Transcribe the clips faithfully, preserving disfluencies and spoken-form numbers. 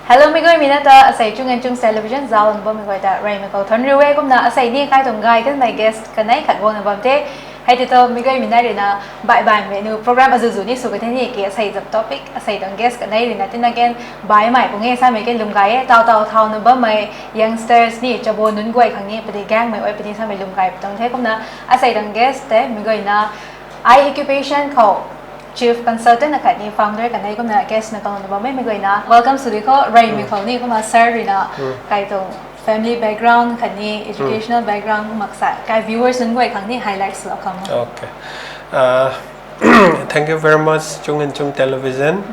Hello, mi guaymei na ta asei Chung and Chung Television zauc lana bammei guay ta reymei khou thuanc riu e. Kumna asei ni kai tuang gay kanmei guest kanei khat guangna bam the. Hei tei thu mi guaymei na ruina baih baihmei nu program azuzu ni sw ka the ni ki asei zam topic asei tuang guest kanei ruina tina ken baihmei pung e samei ke lwm gay e. Taw taw thauna bammei youngsters ni chabu nunc guay khang ni padi gaengmei oi padi samei lwm gay pui tuang the. Kumna asei tuang guest tei mi guayna ai occupation khou chief consultant akhat ni founder kanei kumna guest na kang na bammei mi guayna welcome sw di khou reymei khou ni. Kumna sir ruina kai tuang family background khatni educational background kumna kasa kai viewers nunc guay khang ni highlight swlou khang. Okay. Uh, thank you very much, Chung and Chung Television.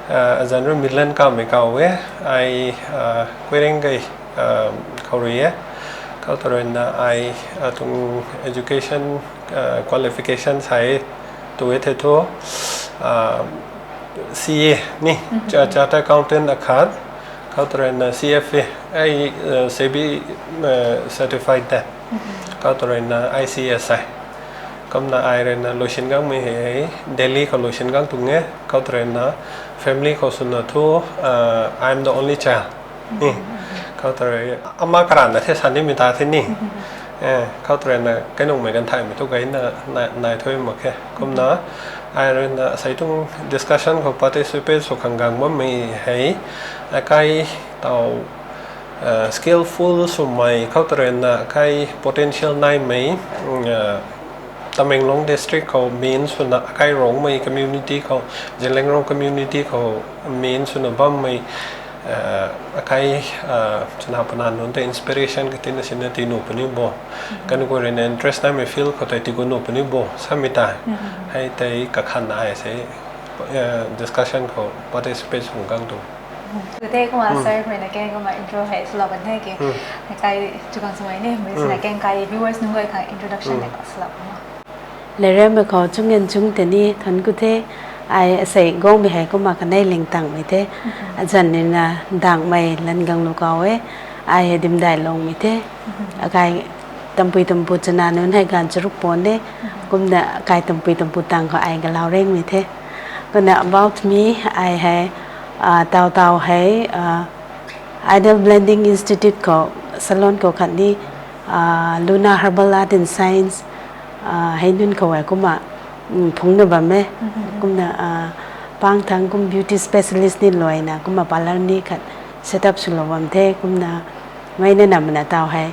Uh, azanc rui Milan kamei kaw e. Ai uh, Kuireng gay uh, khou rui e. Khou ta ruina ai uh, tuang education uh, qualification sai tu e the thu. Uh, C A ni, Cha- Chartered Accountant akhat, khou ta ruina C F A, ai uh, SEBI uh, certified te, khou ta ruina I C S ai. Kumna ai ruina luisin gangmei hei Delhi khou luisin gang tuang e, khou ta ruina family khou swna thu uh, I am the only child ni, khou ta rui ama karana the sa nimei ta the ni. Khou ta ruina kainungmei kan thaymei thu gayna nai thu mak khe. Kumna ai ruina asei tuang discussion khou participate sw khang gang bammei hei akai taw uh, skillful swmei khou ta ruina akai potential naimei uh, Tamenglong district khou main swna akai Rongmei community khou, Zeliangrong community khou main swna bammei uh, akai uh, chana pana nunc ta inspiration katina sina tii nuh puni bo, kaniw guay ruina interest naimei field khou tei tii gu nuh puni bo samei ta. Hei tei kakhanna ai se uh, discussion khou participate sw gang tuang. Tei kumna sir khou ruina keng kumna intro hei swlou kan the ki kai chu khang swmei ni mi sina keng kai viewers nunc guay khang introduction tei swlou kan. Leiremei khou Chung and Chung tei ni thuanc ku the. Ai asei guangmei hei kumna kanei ling tangmei the. Azanc nina Dangmei Langanglou kaw e. Ai hei Dimdailongmei the. Akai tampui tampu chana nunc hei ganv charuk pon e. Kumna akai tampui tampu tang khou ai Galau Rengmei the. Kumna about me, ai hei uh, taw taw hei uh, Idol Blending Institute khou salon khou khatni uh, Luna Herbal Art and Science uh, hei nunc khou e kumna phungna bam e. Kumna uh, pang thang kum beauty specialist ni luaina kumna parlour ni khat set up swlou bam the. Kumna mei na namna taw hei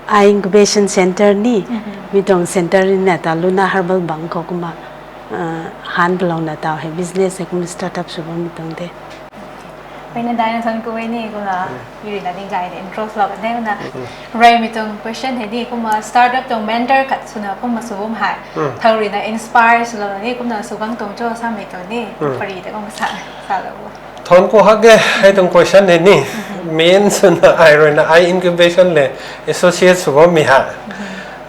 ai incubation center ni, mi tuang center nina taw Luna Herbal bang khou kumna uh, han palouna taw hei business hei kumna start up sw bammei tuang the. Peyna daina thuanc ku e ni kumna mi ruina ni gayna intro swlou kan the. Kumna reymei tuang question hei ni kumna startup tuang mentor khat swna kumna sw bam hei thow ruina inspire swlouna ni kumna sw gang tuang cho samei tuang ni pari tei kumna sa salou bo. Thuanc ku hak e. Hei tuang question hei ni main swna ai ruina ai incubation le associate sw bammei ha.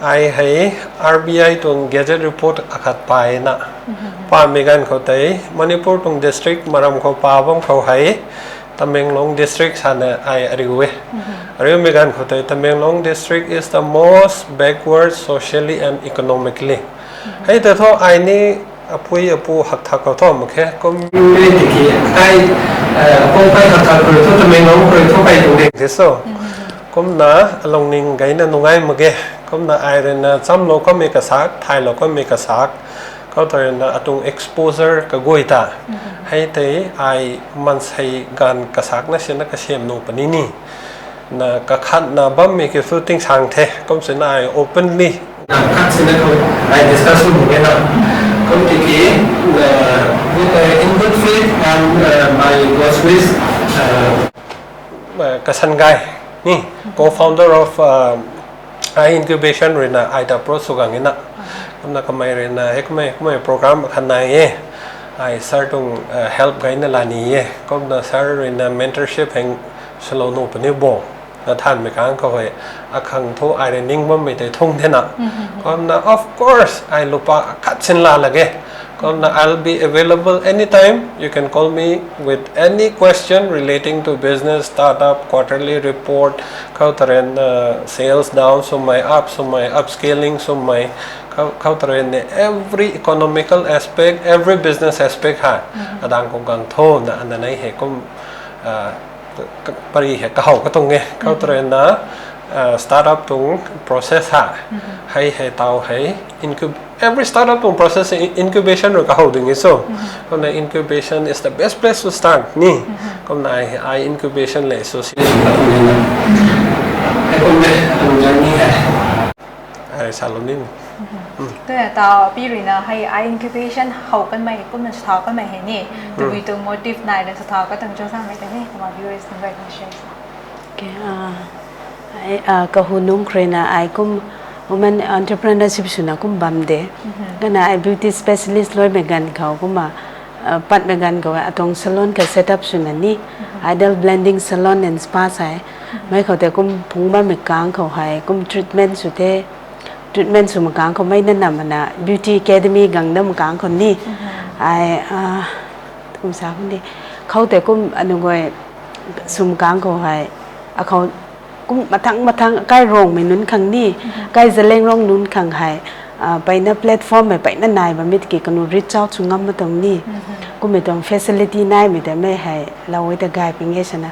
Ai hei R B I tuang gazette report akhat payna pamei ganv khou tei Manipur tuang district maram khou pa bam khou hei Tamenglong district sana ai ariu e. Ariumei ganv khou tei Tamenglong district is the most backward socially and economically. Hei tei thu ai ni apui apu hakthak khou thu mak khe kum tiki ai apou kai hakthak khou thu Tamenglong khou thu kai tu de so. Kumna alungning gayna nungai mak ge. Kumna ai ruina chamlou kammei kasak, thaylou kammei kasak, khou ta ruina atuang exposure kaguay ta hei tei ai maansei ganv kasakna sina kasiam nuh puni ni na kakhatna bammei ki thu tingsang the. Kum sina ai openly khat sina khou ai discuss nuh e na. Kum tiki with uh, in good faith and uh, by God's grace uh, kasan gay ni, co-founder of uh, ai incubation ruina ai ta approach sw gang e na. Kumna kamei ruina hei kumei kumei program khat nai e, ai sir tuang uh, help gayna la ni e. Kumna sir ruina mentorship heng swlou nuh puni bo na thanmei kang khou hei akhang thu ai rui ning bammei tei thung thena. Kumna of course ai lupa khat sin la lak e. Kumna I'll be available anytime. You can call me with any question relating to business, startup, quarterly report, khou ta ruina uh, sales down swmei, up swmei, upscaling swmei, khou ta ruina every economical aspect, every business aspect ha. Adang khou gang tho na ana nei hei kum uh, Pari hei kahow katuang e, khou tw rui na, startup tuang process ha, hei hei taw hei, incub-, every startup tuang process incubation rui kahow ding e cho. Kumna incubation is the best place to start ni. Kumna ai, ai incubation le association ai salou ni. Tuna taw pi rui na hei ai incubation how kanmei kumna sw thau kanmei hei ni, tabui tuang motive nai na sw thau katuang cho samei tei ni, kumna viewers nunc guay kan share. Kahu nunc khou rui na ai kum women entrepreneurship swna kum bam de. Kana ai beauty specialist luaimei ganv khou kumna, patmei ganv khou atuang salon ka set up swna ni, Idol Blending Salon and Spa sa e. Mei khou tei kum phungc bammei kang khou hei kum treatment sw the. Treatment sw makang khou mei na nam na beauty academy gang dam kang khou ni, ai, kum sa kum di, khou tei kum anu guay sw makang khou hei, akhou kum mathang mathang akai Rongmei nunc khang ni, akai Zeliangrong nunc khang hei, peyna platform hei peyna nai bammei tiki kanu reach out sw ngam ma tuang ni, kummei tuang facility naimei tei mei hei lou e ta gay ping e sana.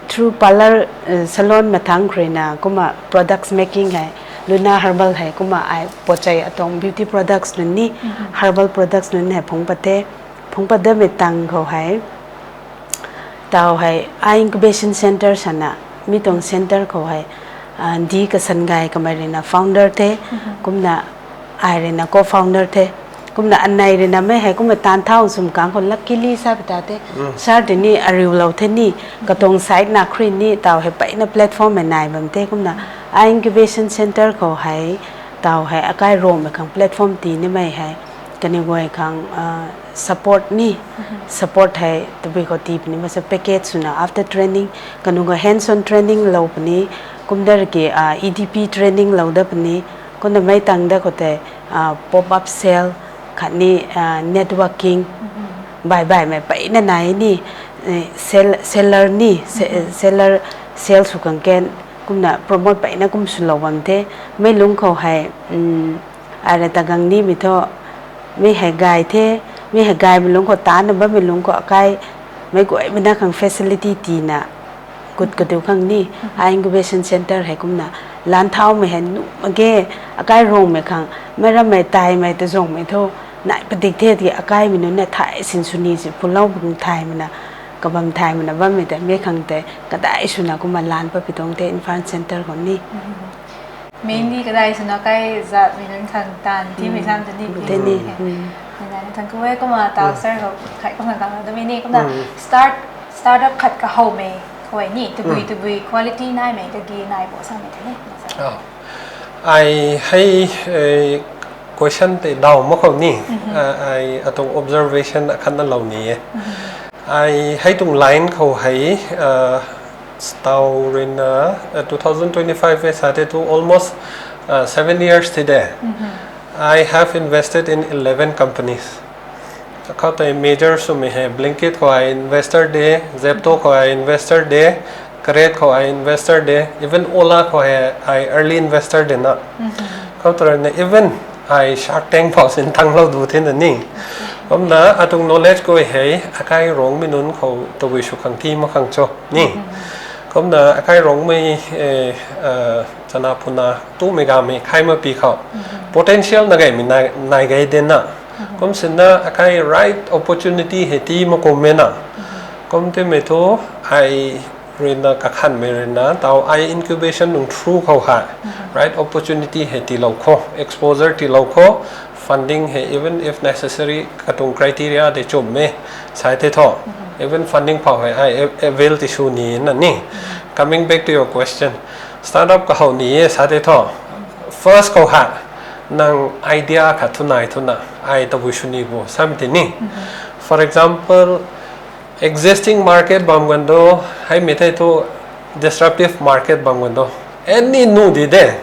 Through parlour, salon mathang khou rui na kumna products making hei, Luna Herbal hei kumna ai pochei atuang beauty products nunc ni, herbal products nunc hei phungc pat the, phungc pat damei tang khou hei, taw hei ai incubation center sana, mi tuang center khou hei, di kasan gay kamei rui na founder the, kumna ai rui na co-founder the. Kumna anei rui na mei hei kumna taanv thau sw makang khou luckily sa pi ta the. Sir tei ni ariulou the ni, katuang side na khou rui ni taw hei peyna platform hei nai bam the. Kumna ai incubation center khou hei, taw hei akai Rongmei khang platform tii nimei hei, kaniw guay khang support ni, support hei tabui khou tii puni masa package swna after training, kaniw guay hands on training lou puni, kumder ki E D P training lou da puni, kumna mei tang da khou tei pop up sale khatni networking, bai baimei peyna nai ni, seller ni, seller sale sw khang ken, kumna promote peyna kum swlou bam the. Mei lungc khou hei, ai rui ta gang nimei thu, mi hei gay the, mi hei gaymei lungc khou tana bammei lungc khou akai, meic guaymei na khang facility tiina, kut kadiu khang ni, ai incubation center hei kumna, lan thaumei hei nuh mak ge, akai Rongmei khang, mei rammei taimei ta zangmei thu, nai padik the tiki akaimei nunc na thay sin sw ni si pulou bam thaymei na, kabam thaymei na bammei tei mei khang tei kadai swna kumna lan pat pi tuang the Imphal center khou ni. Mainly kadai swna kai zatmei nunc khang taanv tiimei sam ta ni. Tei ni. Nai na thang ku e kumna taw sir khou khat kumna kang na twmei ni kumna, startup khat kahowmei khou ni tabui tabui quality naimei kagi nai bo samei tei ni. Ai hei question tei daw mak khou ni, ai atuang observation akhatna lou ni e. Ai hei tuang line khou hei, taw rui na, two thousand twenty-five e sa tei thu almost seven years ti de. I have invested in eleven companies. Khou tei major swmei hei Blinkit khou ai investor de, Zepto khou ai investor de, Keret khou ai investor de, even Ola khou hei ai early investor de na. Khou tw rui na even ai Shark Tank phou sin thanglou du thena ni. Kumna atuang knowledge khou hei akai Rongmei nunc khou tabui sw khang ti mak khang cho ni. Kumna akai Rongmei chana phuna tumei gamei khai mak pi khou potential na gaymei nai gay de na. Kum sinna akai right opportunity hei ti mak kummei na. Kum timei thu ai rui na kakhanmei rui na taw ai incubation nung through khou hei right opportunity hei tiilou khou, exposure tiilou khou, funding hei even if necessary katuang criteria tei chum e sa tei thu, even funding phou hei ai avail ti sw ni na ni. Coming back to your question, startup kahow ni e sa tei thu, first khou hei nang idea khat thu nai thu na, ai tabui sw ni bo samei tei ni. For example, existing market bam gan do, hei mei tei thu disruptive market bam gan do, any nu di de,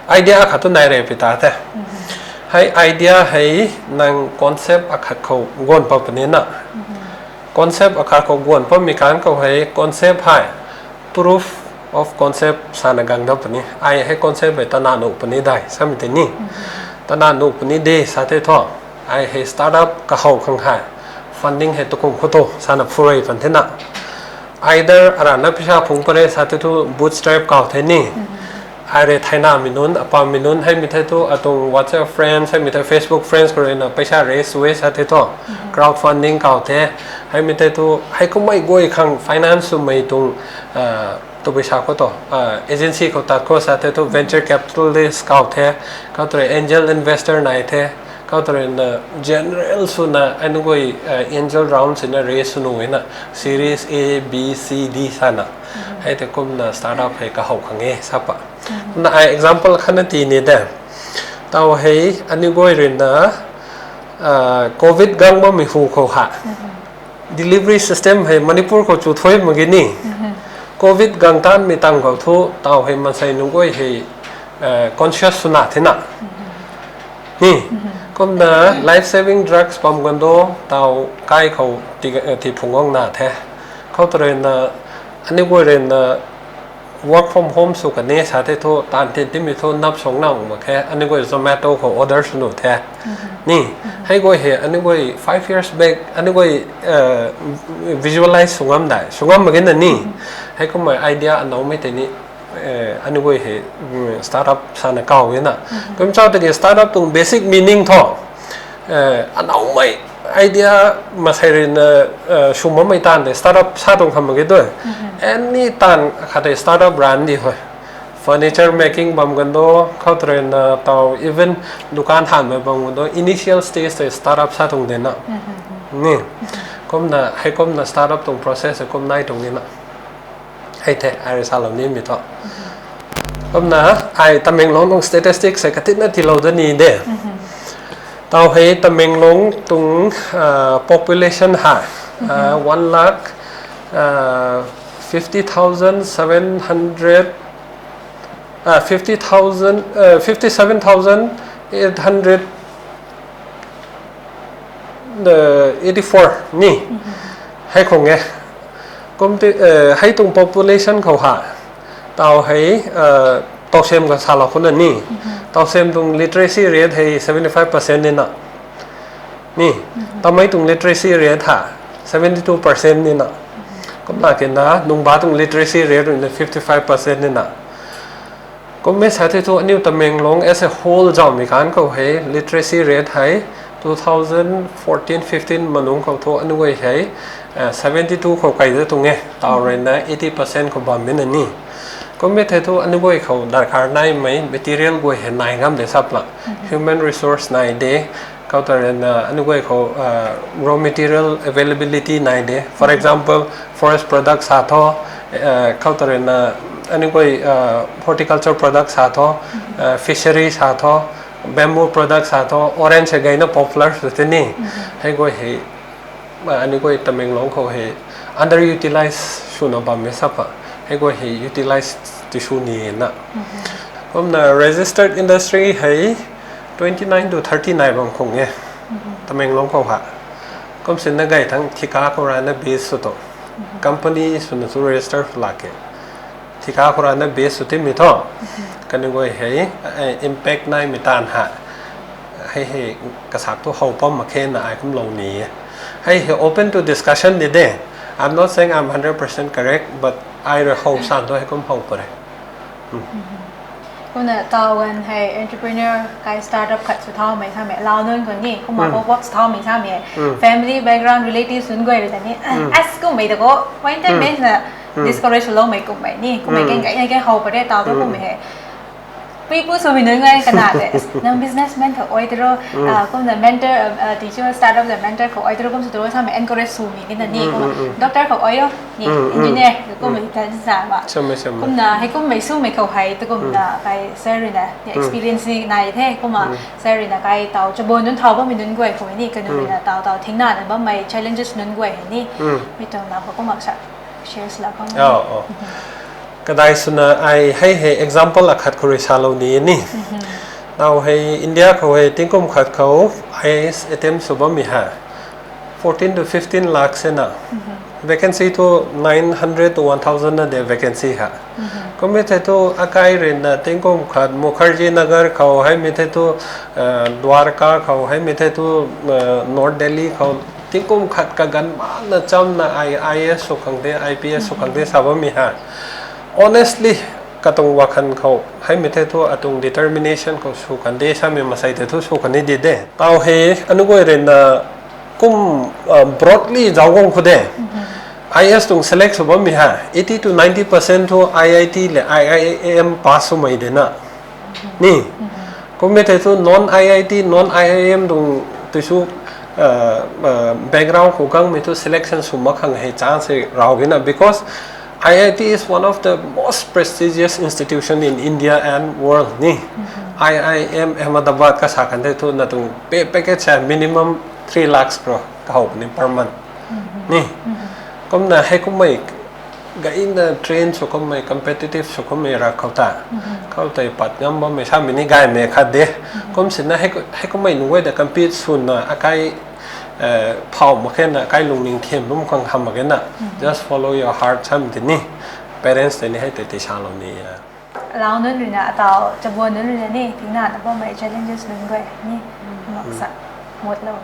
idea khat thu nai re pi ta the. Hei idea hei nang concept akhat khou guan pat puni na. Concept akhat khou guan patmei kan khou hei concept hei proof of concept sana gang da puni. Ai hei concept hei tana nuh puni dai samei tei ni. Tana nuh puni de sa tei thu, ai hei startup kahow khang hei funding hei tukum khou tu sana phurui pan thena. either arana paisa phungc pare sa the thu bootstrap kaw the ni. Ai rui thaina mi nunc, apam mi nunc, hei mi the thu atuang WhatsApp friends, hei mi the Facebook friends khou rui na paisa raise sw e sa the thu, crowdfunding kaw the, hei mi the thu, hei kummei guay khang finance swmei tuang, tabui sa khou tu, agency khou tat khou sa the thu venture capitalist kaw the, khou tu rui angel investor nai the, khou tu rui na general swna aniu guay angel round sina raise sw nuh e na, series A, B, C, D sana. Hei tei kumna startup hei kahow khang e sa pa. Kumna ai example khatna ti ni de. Taw hei aniu guay rui na covid gang bammei hu khou ha, delivery system hei Manipur khou chu thuy mak ge ni. Covid gang tanmei tang khou thu taw hei maansei nunc guay hei conscious swna thena ni. Kumna life saving drugs bam ganv do taw kai khou ti phungc guang na the. Khou tu rui na aniu guay rui na work from home sw kan e sa the thu taanv tin timei thu nap suang na mak khe, aniu guay Zomato khou order sw nuh the ni. Hei guay hei aniu guay five years back aniu guay visualize sw ngam dai, sw ngam mak ge na ni. Hei kummei idea anoumei tei ni aniu guay hei startup sana kaw e na. Kum chau tiki startup tuang basic meaning thu anoumei idea maansei rui na sw makmei taanv tei startup sa tuang kham mak ge tu. Any taanv khat tei startup run di hoi. Furniture making bam ganv do, khou tu rui na taw even dukan hanmei bam ganv do, initial stage tei startup sa tuang de na. Ni. Kumna hei kumna startup tuang process hei kum nai tuang ni na. Hei the ai rui salou nimei thu. Kumna ai Tamenglong tuang statistics hei katina tiilou da ni de. Taw hei Tamenglong tuang population ha one lakh fifty thousand seven hundred, fifty thousand, fifty seven thousand eight hundred eighty four ni. Hei khang e. Kum ti hei tuang population khou ha taw hei tawsem ka salou khou na ni. Tawsem tuang literacy rate hei seventy five percent ni na. Ni. Tamei tuang literacy rate ha seventy two percent ni na. Kumna kina nungba tuang literacy rate rui na fifty five percent ni na. Kummei sa the thu aniu Tamenglong as a whole zauhmei kan khou hei literacy rate hei two thousand fourteen fifteen manung khou thu aniu guay hei seventy two khou kai da tuang e, taw rui na eighty percent khou bammei na ni. Kummei the thu aniu guay khou darkar naimei material guay hei nai ngam de sap la. Human resource nai de, khou ta rui na aniu guay khou raw material availability nai de. For example, forest product sa tho, khou ta rui na aniu guay horticulture product sa tho, fishery sa tho, bamboo product sa tho, orange hei gayna popular sw the ni. Hei guay hei aniu guay Tamenglong khou hei underutilize swna bammei sap a. Hei guay hei utilize ti sw ni na. Kumna registered industry hei twenty nine to thirty nai bam khang e Tamenglong khou ha. Kum sina gay thangc thika khou rana base sw tu, company swna tu register sw lak e. Thika khou rana base sw timei thu kaniw guay hei impact naimei taanv ha hei hei kasak tu how pam mak khe na ai kumlou ni e. Hei hei open to discussion ni de. I'm not saying I'm hundred percent correct, but ai rui how san tu hei kum how pare. Kumna taw ganv hei entrepreneur kai startup khat sw thaumei samei lau nunc khou ni kumna pop up sw thaumei samei family background, relatives nunc guay rui ta ni as kummei ta khou point time mei na discourage swloumei kummei ni kummei kan gayna ke how pare taw tu kummei hei puipu swmei nunc guay kana de, nang businessman khou ai tiro, kumna mentor, teacher, startup le mentor khou ai tiro kum sw tiro samei encourage swmei kina ni kumna doctor khou ai o ni engineer kummei ta sa ma. Kumna hei kummei swmei khou hei tu kumna kai sir rui na experience ni nai the kumna sir rui na kai taw chabon nunc thau bammei nunc guay khou ni kaniw rui na taw taw thingna na bammei challenges nunc guay hei ni mi tuang na khou kumna sa share sw la khang. Kadai swna ai hei hei example akhat khou rui salou ni ni. Taw hei India khou hei tingkum khat khou I A S attempt sw bammei ha fourteen to fifteen lakh sena vacancy thu nine hundred to one thousand na de vacancy ha. Kummei the thu akai rui na tingkum khat Mukherjee Nagar khou, hei mi the thu Dwarka khou, hei mi the thu North Delhi khou Tingkum khat kaganv mana chamna I, IAS sw khang de, IPS sw khang de sa bammei ha. Honestly, katuang wakhan khou, hei mei the thu atuang determination khou sw kan de, samei masei tei thu sw kan ni di de. Tau hei, anu guay rui na kum, uh, broadly zauc guang khou de. IAS tuang select sw bammei ha, eighty to ninety percent thu IIT le IIM pass swmei de na. Ni. Kummei tei thu non IIT, non IIM tuang tei su, uh, uh, background khou gangmei thu selection sw mak khang hei chance hei rau gina, because IIT is one of the most prestigious institution in India and world ni. IIM Ahmedabad kasa kan tei thu na tuang pay package hei minimum three lakhs kro kahow ni per month. Ni. Kumna hei kummei gayna train sw kummei, competitive sw kummei ra khou ta. Khou tei pat ngam bammei samei ni gaymei khat de. Kum sina hei ku-, hei kummei nunc guay ta compete swna akai, eh, phau mak khe na, akai lungning them bam khang ham mak khe na. Just follow your heart samei tei ni. Parents tei ni hei tei tei salou ni, ah. Alau nunc rui na, atau chabuan nunc rui na ni, tingna na bammei challenges nunc guay ni, maksa, mutlou.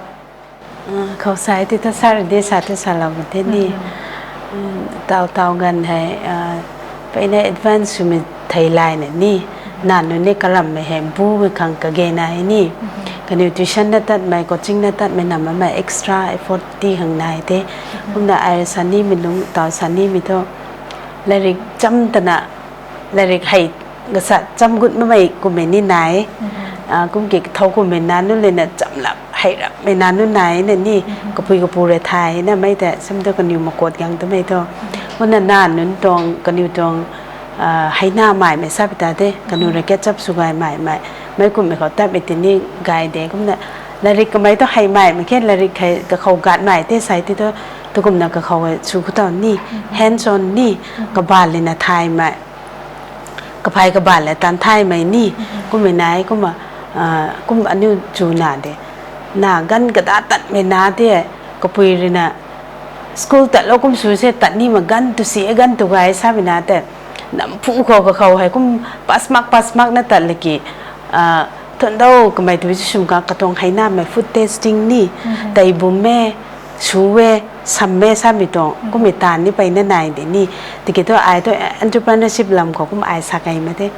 Ah, khou sai ti ta sar de sa tu salou mak the ni. Tau tau ganv hei, ah, peyna advance swmei thei layna ni. Nac nunc ni karammei hei bumei khang kage na hei ni. Kaniw tuition na tatmei, coaching na tatmei na mamei extra effort ti khang nai the. Kumna ai sanimei lung, tau sanimei thu. Latrik cham tana, latrik hei kasa cham gut mamei kummei ni nai. Ah, kum ki kathau kummei nac nunc le na chamlap hei rapmei nac nunc nai na ni, kapui kapu rui thay na mei ta, sam tu kaniw makot gang twmei thu. Kumna nac nunc tuang, kaniw tuang, ah, hei na maimei sa pi ta de, kaniw rui catch up sw gay maimei. Mei kummei khou tatmei tini gay de, kumna latrik kamei thu hei maimei khe, latrik hei kakhou gat mei the sai ti thu, tu kumna kakhou hei sw khou tau ni, hands on ni, kabaanc le na thaymei. Kaphey kabaanc le tan thaymei ni, kummei nai, kumna, ah, kum aniu chu na de. Na ganv kada tatmei na de, kapui rui na, school tatlou kum sw se tat ni ma ganv tu si e ganv tu gay samei na tei. Namphu khou kakhou hei kum pass mark, pass mark na tat laki, ah, thuan dou kamei tu sum ka katuang hei namei food testing ni, tei bum e, sw e, sam e samei tuang, kummei taanv ni peyna nai de ni. Tiki thu ai thu entrepreneurship lam khou kum ai sa gay ma the.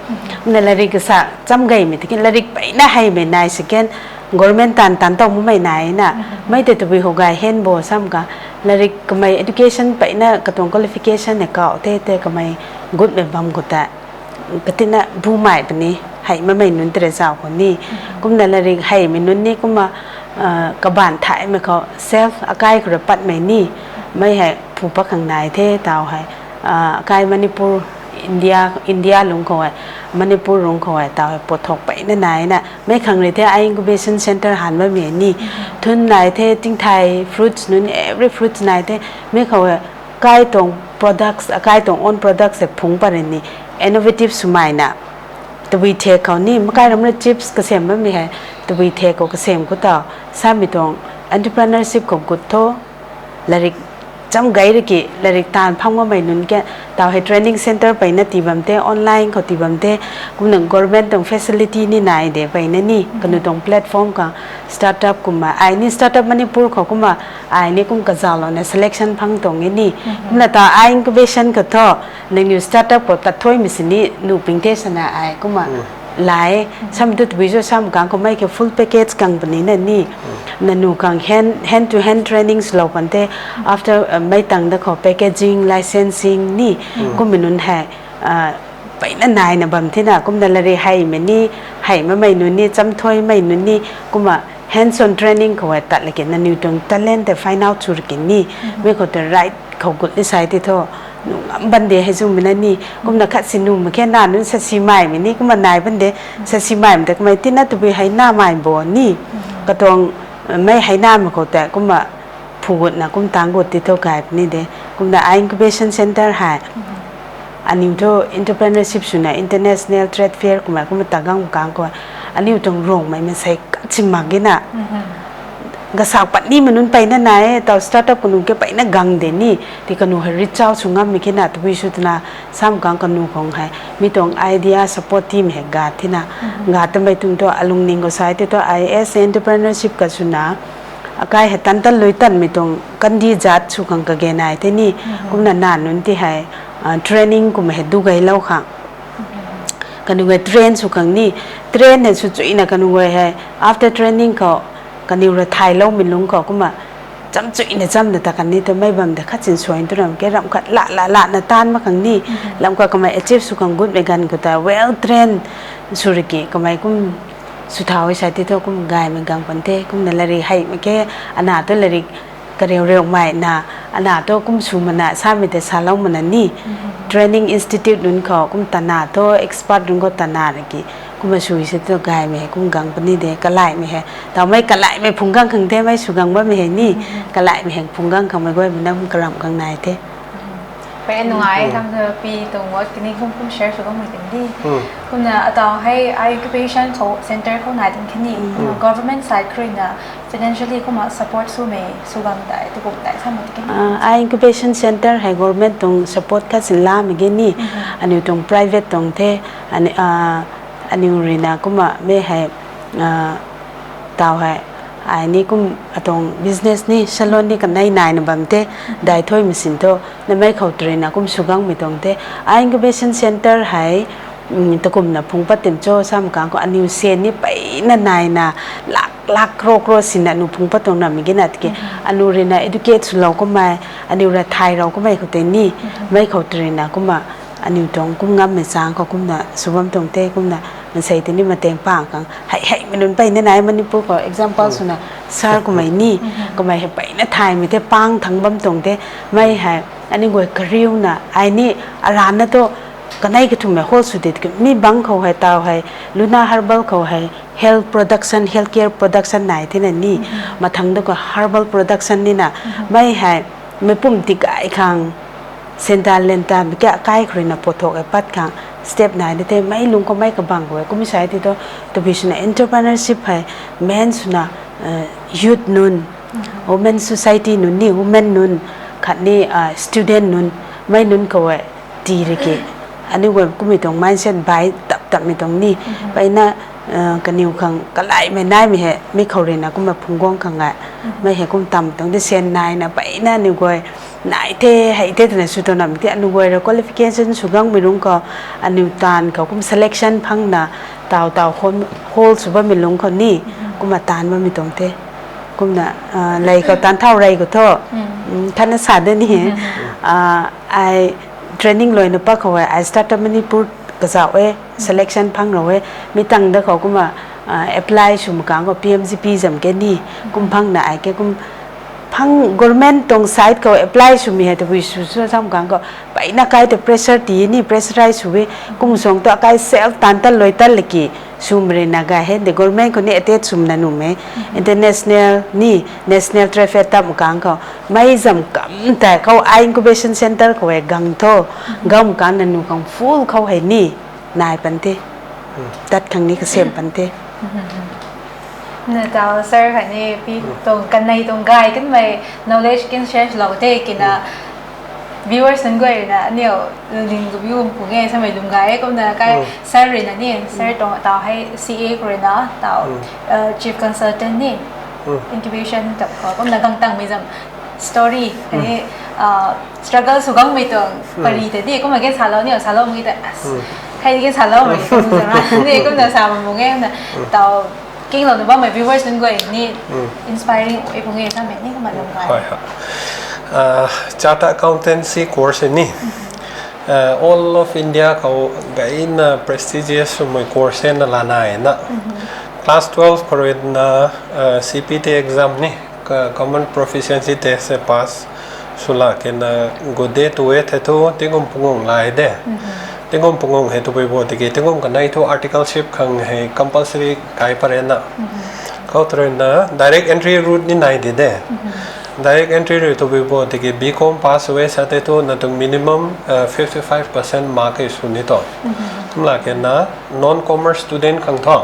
Kumna latrik kasa cham gaymei tiki latrik peyna heimei nai second, government taanv taanv tau makmei nai na. Mei tei tabui khou gay hen bo sam ka, latrik kamei education peyna katuang qualification hei kau the, tei kamei gutmei bam khou tei. Katina bumei puni, hei makmei nunc tere zau khou ni. Kumna latrik heimei nunc ni kumna, ah, kabaanc thaymei khou self akai khou rui patmei ni. Mei hei phu pat khang nai the tau hei. Ah, akai Manipur, India, India lungc khou hei, Manipur lungc khou hei tau hei pothok peyna nai na. Mei khang rui the ai incubation centre han bammei ni. Thun nai the, tingthai fruits nunc, every fruits nai the. Mei khou hei kai tuang products, akai tuang own products hei phungc pat rui ni. Innovative swmei na. Tabui thek khou ni, makai ram rui chips kasem bammei hei. Tabui thek khou kasem khou tau. Samei tuang entrepreneurship khou gut tho. Latrik cham gay rui ki, latrik taanv phang makmei nunc ke, tau hei training centre peyna tii bam the, online khou tii bam the, kumna government tuang facility ni nai de peyna ni, kanu tuang platform khang, startup kumna, ai ni startup Manipur khou kumna, ai ni kum kazaulouna selection phang tuang e ni. Kumna ta ai incubation khou thu, nangniw startup khou tat thuaymei sini nuh ping the sana ai kumna lai. Sam tu tabui cho sam kang khou mei ke full package kang puni na ni. Nanu kang hand, hand to hand training swlou pan the. After, uh, mei tang da khou packaging, licensing ni. Kummei nunc hei, uh, peyna naina bam thina. Kumna latrik heimei ni, hei makmei nunc ni, cham thuaymei nunc ni. Kumna hands on training khou hei tat laki naniw tuang talent tei find out sw riki ni. Mei khou tei right khou gut ni sai ti thu. Nu ngam ban de hei zumei na ni. Kumna khat si nuh mak khe na nunc sasi maimei ni. Kumna nai ban de sasi maimei tei kamei tina tabui hei namei bo ni. Katuang, eh, mei hei namei khou tei kumna phu gutna kum tang gut ti thu gay puni de. Kumna ai incubation centre hei. Aniw thu entrepreneurship swna international trade fair kumna kumna ta gang kang khou. Aniw tuang Rongmei maansei kachim mak gina. Gasak pat nimei nunc peyna nai, tau startup kanu ke peyna gang de ni, ti kanu hei reach out sw ngammei khe na, tabui sw twna, sam kang kanu khang hei, mi tuang idea support timei hei ga thina, ga tamei tuang thu, alungning khou sai ti thu, IAS entrepreneurship ka swna, akai hei tan tan lui tanmei tuang kandi zat sw khang kage nai the ni. Kumna na nunc ti hei training kum hei du gaylou khang kaniw guay train sw khang ni, train hei sw chuina kaniw guay hei after training khou kaniw ra thayloumei lungc khou kumna cham chuina chamna ta kan ni tu mei bam de khat sin suai tu ram ke ram khat la la lana taanv mak khang ni, lam kha kamei achieve sw khang gutmei ganv khou ta well train sw riki kamei kum sw thau e sa ti thu kum gaymei gang pan the. Kumna lari heimei khe, ana tu lari kariu riumei na, ana tu kum sw mana samei tei salou mana ni training institute nunc khou kum tana thu expert nunc khou tana riki kumna sw se tu gaymei hei kum gang puni de, kalaimei hei tawmei kalaimei phung gang khang the, mei sw gang bammei hei ni kalaimei hei phung gang khangmei guaymei na kum karamh khang nai the. Pei nungai kam tu pi tuang work kini kum kum share sw gang mei kan di. Kumna ataw hei ai incubation khou center khou nai tuang kini government side khruina financially kumna support swmei sw gang tai tu kum tai samei ti kini. Ai incubation center hei government tuang support khat sin lamei ge ni, aniw tuang private tuang the, aniw ruina kumna mei hei taw hei ai ni kum atuang business ni salon ni kanei naina bam the, dai thuimei sin thu namei khou trina kum sw gangmei tuang the. Ai incubation center hei takumna phungc pat tim cho sam kang khou aniw sen ni peyna naina lak lak crore crore sinna aniw phungc pat tuang namei gina tiki aniw ruina educate swlou kummei, aniw ra thay rou kummei khou tei ni mei khou trina kumna aniw tuang kum ngammei chang khou kumna sw bam tuang the. Kumna mansei tei ni mateng pang khang hei heimei nunc peyna nai Manipur khou example swna sir kummei ni kummei hei peyna thaymei the, pang thang bam tuang the. Mei hei aniw guay kariuna ai ni arana tu kanei kathumhmei hall sw de tiki mi bangc khou hei taw hei Luna Herbal khou hei health production, health care production nai thena ni mathang tu khou herbal production nina mei hei mei pum tigay khang senta lenta mei ka akai khruina pothok e pat khang step nai ni the. Mei lungc khou mei kabang khou e kum sai ti tu tabui swna entrepreneurship hei men swna youth nunc, women society nunc ni, women nunc khatni student nunc, mei nunc khou e tii riki aniw guay kummei tuang mindset bai tap tapmei tuang ni peyna kaniw khang kalaimei naimei hei mi khou ruina kumna phungc guang khang e mei hei kum tam tuang di sen naina peyna aniw guay nai the hei the twna sw tuang namei ti aniw guay ra qualification sw gangmei lungc khou aniw taanv khou kum selection phangna taw taw hall sw bammei lungc khou ni kumna taanv bammei tuang the. Kumna lei khou taanv thau rei khou thu khatna sa de ni ai training luaina pak khou e ai Start-up Manipur kazauh e, selection phang rou e. Mi tang da khou kumna apply sw makang khou P M G P zam ke ni kum phangna ai ke kum phang government tuang side khou apply swmei hei tabui sw sw sam kang khou peyna kai ta pressure tii ni pressurize sw e. Kum suang tu akai self taanv tat lui tat laki swmei ruina gay hei de government khou ni attach swmna nuhmei international ni national trade fair tap makang khou mei zam kam tei khou ai incubation center khou e gang tho gam kan nanu khang full khou hei ni nai pan the, tat khang ni kasem pan the. Na taw sir khatni pi tuang kanei tuang gay kanmei knowledge kin share lou the kina viewers nunc guay ruina aniw lungning khou view pung e samei lungc gay e. Kumna kai sir ruina ni sir tuang taw hei C A khou ruina taw chief consultant ni incubation tap khou kumna gang tangmei zam story khatni struggle sw gangmei tuang pari tei ni kumna gen salou ni salou mei ta hei gen saloumei ni kumna sa bam bung e na taw kinglouna bammei viewers nunc guay ni inspiring e pung e samei ni kumna lungc gay. Chartered accountancy course ni all of India khou gayna prestigious swmei course na lana e na class twelve khou ruina C P T exam ni common proficiency test pass swla kena gode tu e the thu tingkum punggung lai de. Tingkum punggung hei tabui bo tiki tingkum kanei thu articleship khang hei compulsory kai parena khou tw ruina direct entry route ni nai di de. Direct entry rui tabui bo tiki B Com pass sw e sa tei thu na tuang minimum fifty five percent mark hei sw ni to. Kumla kena non commerce student khang thu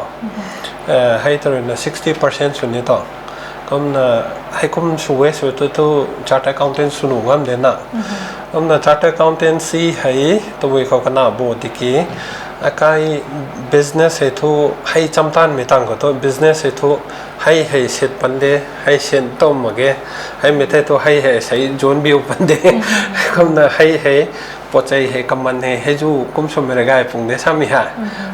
hei tw ruina sixty percent sw ni to. Kumna heikum sw e sw tu thu chartered accountant sw nuh ngam de na. Kumna chartered accountancy hei tabui khou kana bo tiki Akai business hei thu hei chamtanmei tang khou thu business hei thu hei hei sit pan de, hei sit tum mak ge, hei mei the thu hei hei sei zun biu pan de. Kumna hei hei pochei hei kaman hei hei zu kum swmei rui gay pung de samei ha.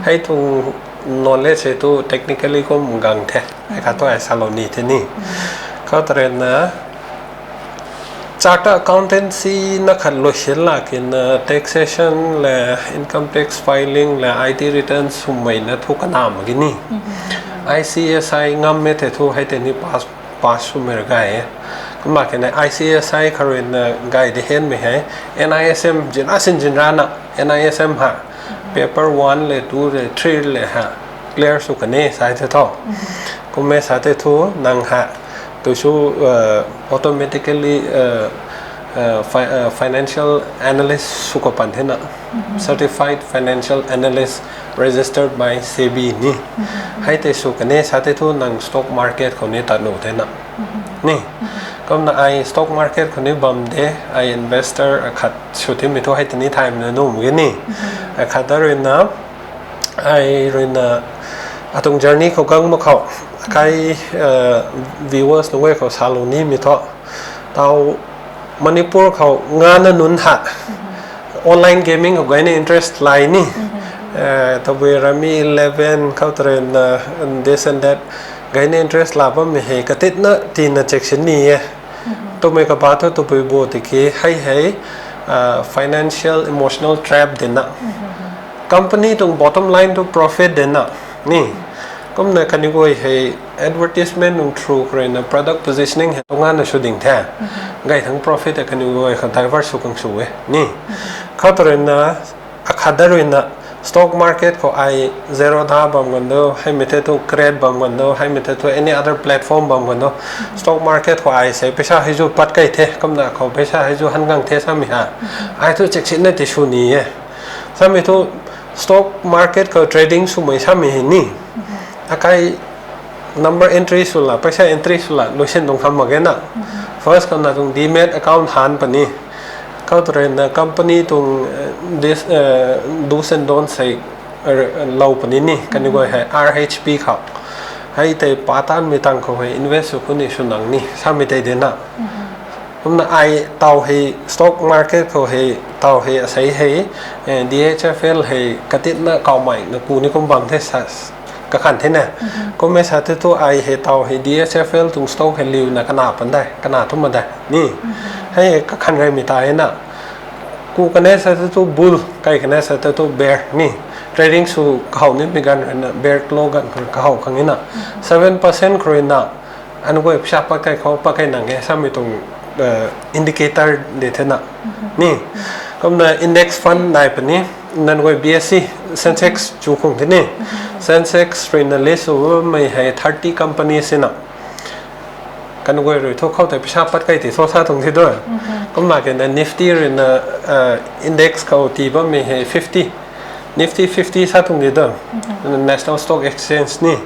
Hei tuang knowledge hei thu technically kum gang the. Hei khat thu ai salou ni the ni. Khou tarena Chartered accountancy na khat luisin la kina taxation le income tax filing le I T return swmei na thu kana mak ge ni. I C S I ngam e the thu hei tei ni pass, pass swmei rui gay e. Kumna kina I C S I kharui na gay de henmei hei N I S M zin asin zin rana N I S M ha paper one le two le three le ha clear sw kane sa the tho. Kumme sa the thu nang ha tu su automatically financial analyst sw khou pan the na, certified financial analyst registered by SEBI ni. Hei tei sw kane sa the thu nang stock market khou ni tat nuh the na ni. Kumna ai stock market khou ni bam de, ai investor akhat sw thimei thu hei tei ni thaymei na nuh mak ge ni. Akhat da ruina ai ruina atuang journey khou gang mak khou kai viewers nunc guay khou salou nimei thu tau Manipur khou ngana nunc ha online gaming khou gayna interest lay ni. Tabui Rummy Eleven khou tarena this and that gayna interest la bammei hei katitna tina check sin ni e. Twmei kaba thu tabui bo tiki hei hei financial emotional trap dena company tuang bottom line thu profit dena ni. Kumna kaniw guay hei advertisement nung through kharina product positioning hei tungana sw ding the. Gay thangc profit e kaniw guay khou divert sw khang sw e ni. Khou tarena akhat da ruina stock market khou ai Zerodha bam ganv do, hei mei the thu Crate bam ganv do, hei mei the thu any other platform bam ganv do, stock market khou ai sei paisa hei zu pat kai the, kumna khou paisa hei zu han gang the samei ha. Ai thu check sin na ti sw ni e. Samei thu stock market khou trading swmei samei hei ni. Akai number entry sw la, paisa entry sw la luisin tuang kham mak ge na. First khou na tuang demat account han puni. Khou tarena company tuang do's and don'ts sei lou puni ni, kaniw guay hei R H P khou. Hei tei pa tanmei tang khou hei invest sw khuni sw nang ni samei tei dena. Kumna ai tau hei stock market khou hei tau hei asei hei D H F L hei katitna kawmei na ku ni kum bam the kakhan the na. Kumme sa the thu ai hei tau hei D H F L tuang stock hei liuna kana pan dai, kana thum ma dai ni. Hei kakhan gaymei ta e na. Ku kane sa the thu bull, kai kane sa the thu bear ni. Trading sw kahow nimei ganv ruina bear close ganv khou kahow khang e na. Seven percent khou ruina anu guay paisa pat kai khou pat kai nang e samei tuang indicator de the na. Ni. Kumna index fund nai puni, nang guay B S E, Sensex chu khung the ni. Sensex ruina list sw bammei hei thirty company sina. Kaniw guay rui thu khou tei paisa pat kai ti thu sa tuang thi do. Kumna kena Nifty ruina index khou tii bammei hei fifty. Nifty fifty sa tuang di do. National Stock Exchange ni.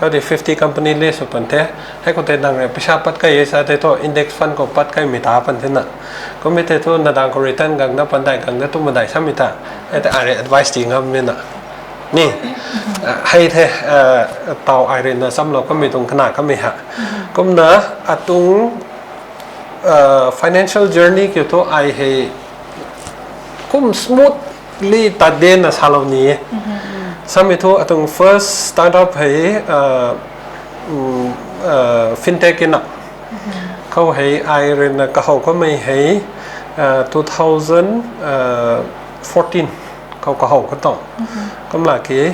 Khou tei fifty company list sw pan the. Hei khou tei nang rui paisa pat kai e sa tei thu index fund khou pat kaimei ta pan the na. Kummei tei thu nadang khou return gang na pan dai gang na tu ma dai samei ta. Hei tei ai rui advice ti ngam ni na. Ni. Hei the tau ai ruina chamlou kamei tuang kana kamei ha. Kumna atuang financial journey kiu thu ai hei kum smoothly tat de na salou ni e. Samei thu atuang first startup hei fintech e na. Khou hei ai ruina kahow kamei hei two thousand fourteen khou kahow ka tuang. Kumla ki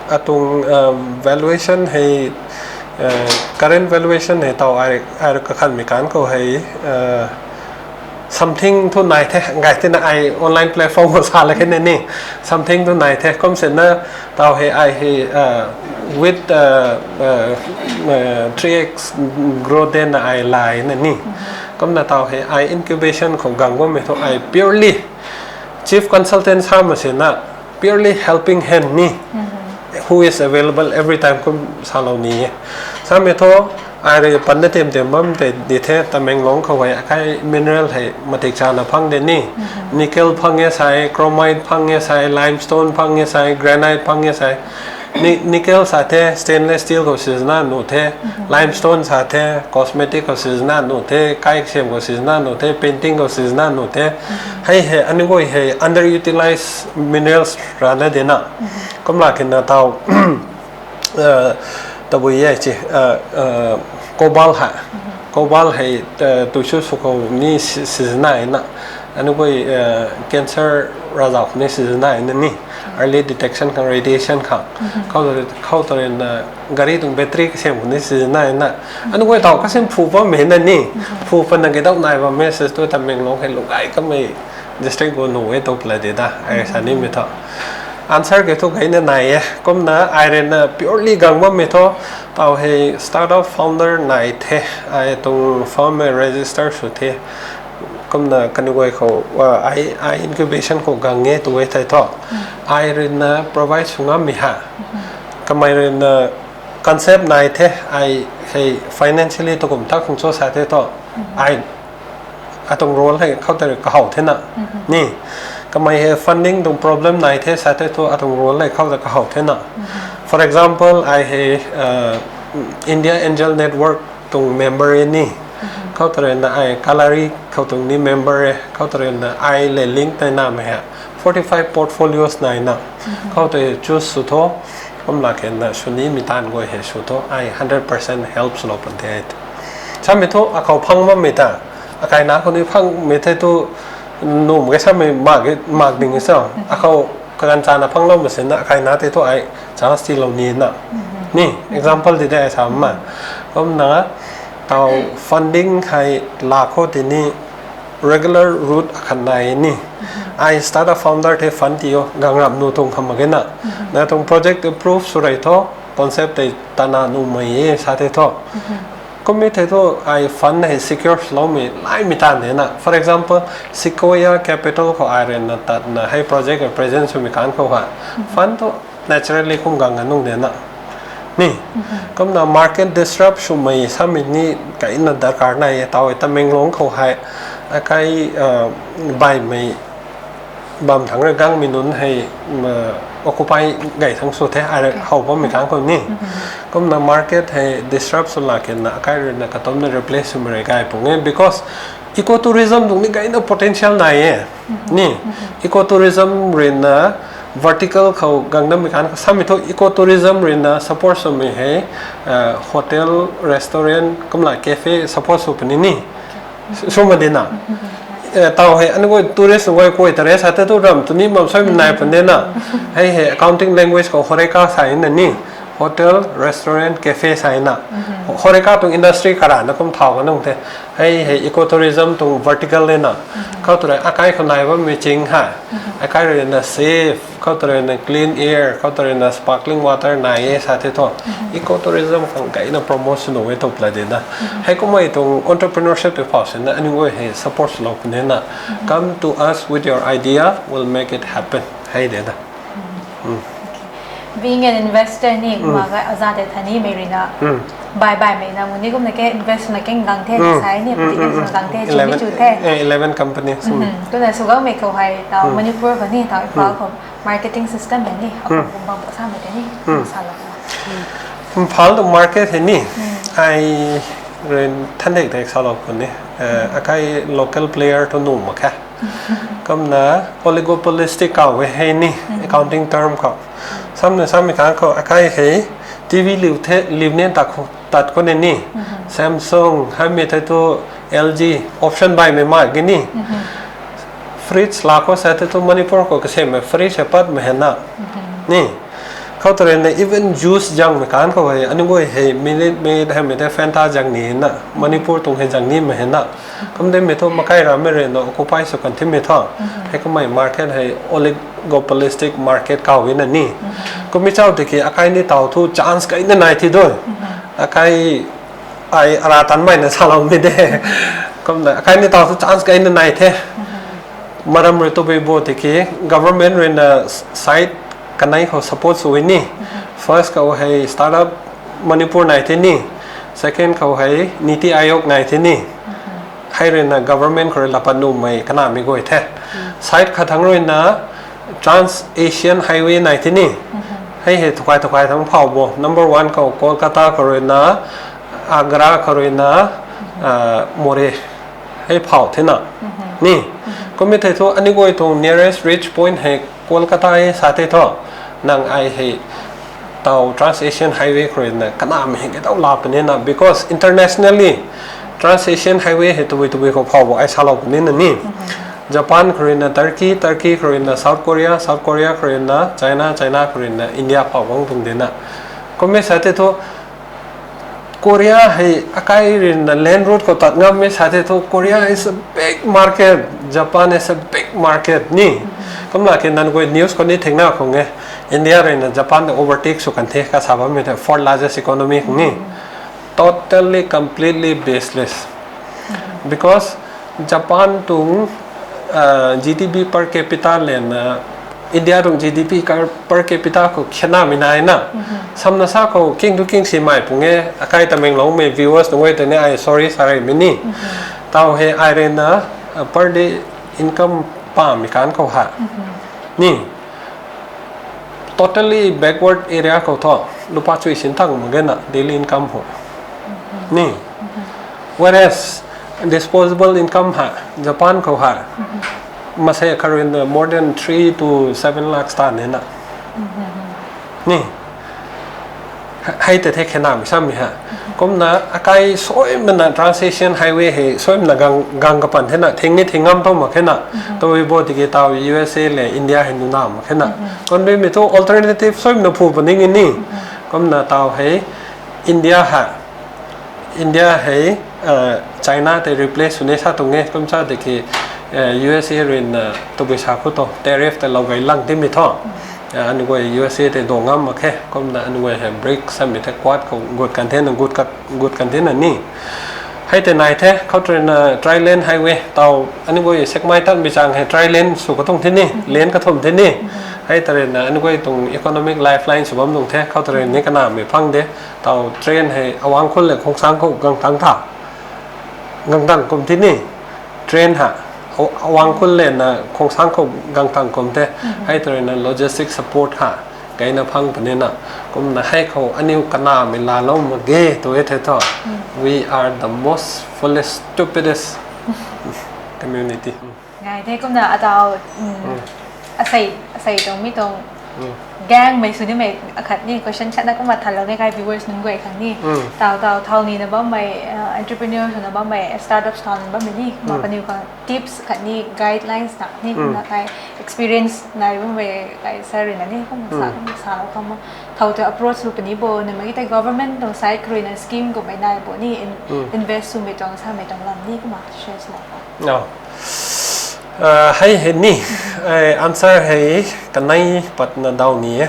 atuang valuation hei current valuation hei tau ai kakhanmei kan khou hei something thu nai the, gay tina ai online platform khou sa la khe ni. Something thu nai the, kum sina tau hei ai hei with three X growth de na ai lai na ni. Kumna tau hei ai incubation khou gang bammei thu ai purely chief consultant sa ma sina purely helping hand ni, who is available every time kum salou ni e. Samei thu Ai rui panna tim tim bam tei di the, Tamenglong khou hei akai mineral hei matik chana phang de ni. Nickel phang e sai, chromite phang e sai, limestone phang e sai, granite phang e sai. Ni-, nickel sa the, stainless steel khou sijna nuh the, limestone sa the, cosmetic khou sijna nuh the, kai ksiam khou sijna nuh the, painting khou sijna nuh the. Hei hei, aniu guay hei underutilized minerals rana de na. Kumla kina tau, tabui e chi, cobalt ha. Cobalt hei, tuisu sw khou ni si-, sijna na. Aniu guay, cancer razau khou ni sijna na ni. Early detection khang, radiation khang. Khou, khou ta rui na gari tuang battery kasiam khou ni sijna na. Aniu guay tau kasim phu bammei na ni. Phu pana kidau nai bammei sa tu Tamenglong hei lungcgay kamei district gu nuh e tu pla de da. Ai sa nimei thu. Answer ke thu gayna nai e. Kumna ai rui na purely gang bammei thu, tau hei startup founder nai the. Ai tuang firm e register sw the. Kumna kaniw guay khou, ai, ai incubation khou gang e tu e thei thu. Ai rui na provide sw ngammei ha. Kamei rui na concept nai the, ai hei financially tu kum tak khang cho sa the thu. Ai atuang role hei khou ta rui kahow the na. Ni, kamei hei funding tuang problem nai the sa the thu atuang role hei khou ta kahow the na. For example, ai hei, India Angel Network tuang member e ni. Khou ta rui na ai Kalari khou tuang ni member e. Khou ta rui na ai le link tei namei ha forty five portfolios nai na. Khou ta choose sw tho. Kumla kena sw nimei taanv guay hei sw tho. Ai hundred percent help swlou pan the. Samei thu akhou phang bammei ta, akaina khou ni phangmei the tu, nuh mak ge samei mak ding e sa. Akhou kaganv chana phangloumei sina akaina tei thu ai chance tiilou ni na. Ni, example di de ai sa ma. Kumna, tau funding hei la khou tini regular route akhat nai ni. Ai startup founder the fund ti o, gang rap nuh tuang kham mak ge na. Na tuang project approve sw rei tho, concept tei tana nuhmei e sa the thu. Kummei the thu ai fund hei secure swloumei laimei taanv de na. For example, Sequoia Capital khou ai rui na tatna hei project present swmei kan khou ha. Fund thu naturally kum gang a nung de na. Ni, kumna market disrupt swmei samei ni kaina darkar nai e tau e Tamenglong khou hei. Akai, baihmei bam thangc rui gangmei nunc hei, occupy gay thangc sw the, ai rui how bammei kan khou ni. Kumna market hei disrupt sw la kena akai rui na katumna replace swmei rui gay pung e, because ecotourism tuang ni gayna potential nai e. Ni, ecotourism rui na vertical khou gang namei kan khou samei thu ecotourism rui na support swmei hei, hotel, restaurant, kumla cafe support sw puni ni. Sw ma di na. Tau hei aniu guay tourist guay kuay ta re sa the thu ram tu ni mam suaimei nai pun de na. Hei hei accounting language khou horeca sa na ni. Hotel, restaurant, cafe sa na. Horeca tuang industry karana kum thau ka nung the. Hei hei ecotourism tuang vertical e na. Khou tu rui akai khou nai bammei ching ha. Akai rui na safe, khou ta rui na clean air, khou ta rui na sparkling water nai e sa the thu. Ecotourism khang gayna promote sw nuh e tu pla de na. Hei kummei tuang entrepreneurship tei phau sina aniu guay hei support swlou pun de na. Come to us with your idea, we'll make it happen. Hei de na. Being an investor ni, kumna ga aza tei tha nimei rui na. Bai baihmei na muni kumna ke invest na keng gang the, sa ni, pati keng sw gang the, chumi chu the. Eleven company. Kumna sw gangmei khou hei tau Manipur khou ni tau Imphal khou marketing system hei ni, akhou kum bam bo samei tei ni, salou. Imphal tuang market hei ni, ai rui than dek dek salou pun ni, akai local player thu nuh mak khe. Kumna oligopolistic kaw e hei ni, accounting term khou. Samna samei kan khou akai hei T V liu the, liu ni tat khou, tat khou ni ni. Samsung, heimei thei thu L G, option baihmei mak ge ni. Fridge la khou sa the thu Manipur khou kasemei fridge hei patmei hei na. Ni, khou ta rui na even juice zangmei kan khou hei, aniu guay hei Minute Maid, heimei thei Fanta zang ni na, Manipur tuang hei zang nimei hei na. Kumdimei thu makai rammei rui na occupy sw kan thimei thu. Hei kummei market hei oligopolistic market kaw e na ni. Kummei chau tiki akai ni tau thu chance kaina nai thi dui. Akai, ai ara tanmei na saloumei de. Kumna akai ni tau thu chance kaina nai the. Maram rui tabui bo tiki government rui na side kanei khou support sw e ni. First khou hei Startup Manipur nai the ni. Second khou hei NITI Aayog nai the ni. Hei ruina government khou rui lapat nuhmei kanamei guay the. Side khat thangc ruina Trans Asian Highway nai the ni. Hei hei thukai thukai thangc phau bo. Number one khou Kolkata khou ruina, Agra khou ruina, Moreh hei phau thena. Ni, kummei thei thu aniu guay tuang nearest reach point hei Kolkata e sa the thu, nang ai hei taw Trans Asian Highway khou ruina kanamei hei kadau la punina, because internationally Trans Asian Highway hei tabui tabui khou phau bo ai salou punina ni. Japan khou ruina Turkey, Turkey khou ruina South Korea, South Korea khou ruina China, China khou ruina India phau guang tuang dina. Kummei sa the thu, Korea hei akai ruina land route khou tat ngammei sa the thu, Korea is a big market, Japan is a big market ni. Kumna ki nang guay news khou ni thingna khang e, India ruina Japan ta overtake sw kan the kasa bammei the, fourth largest economy khang ni. Totally, completely baseless. Because Japan tuang GDP per capita lana India tuang GDP per capita khou khenamei naina. Samna sa khou king tu king simei pung e, akai Tamenglongmei viewers nunc guay tei ni ai sorry sa reymei ni. Taw hei ai ruina per day income pamei kan khou ha ni, totally backward area khou thu lupa chui sin thang mak ge na daily income ho ni. Whereas disposable income ha Japan khou ha masei kharuina more than three to seven lakhs ta nina ni. Hei tei the khenamei samei ha. Kumna akai suaimana Trans Asian Highway hei suaimana gang kapan thena, thing ni thing ngam tho mak khena. Tabui bo tiki taw USA le India hei nuna mak khena. Kumna mei thu alternative suaimana phu puni ni. Kumna taw hei India ha India hei China tei replace swni sa tuang e. Kumsa tiki USA ruina tabui sa khou tu tariff tei lou gay lang timei thu aniu guay USA tei do ngam mak khe. Kumna aniu guay hei BRICS samei the Quad khou gut kan thena, gut kan thena ni. Hei tei nai the khou ruina Three Lane Highway taw aniu guay Sekmai tan bichang hei three lane sw kathumh the ni, lane kathumh the ni. Hei tei ruina aniu guay tuang economic lifeline sw bam tuang the. Khou ruina ni kanamei phang de, taw train hei awang khun le khongsang khou gang tang tha gang tang kum the ni. Train ha awang khun lena khongsang khou gang tang kum the. Hei tei ruina logistic support ha gayna phang punina. Kumna hei khou aniu kanamei laalou mak ge tu e the thu, we are the most foolish, stupidest community. Ngai the kumna ataw asei tuang mi tuang gangmei sw nimei akhat ni question khatna kumna thanlou ni kai viewers nunc guay khang ni. Taw taw thau nina bammei entrepreneur swna bammei, startups thau nina bammei ni kumna kaniw khang tips khatni guidelines na ni kumna kai experience nai bammei kai sir ruina ni kumna sa kumna salou khang ma, thow tei approach sw puni bo, namei tei government tuang side khou ruina scheme kummei nai bo ni, invest swmei tuang samei tuang lam ni kumna share swlou khang. Hei hei ni, answer hei kanei patna daw ni e.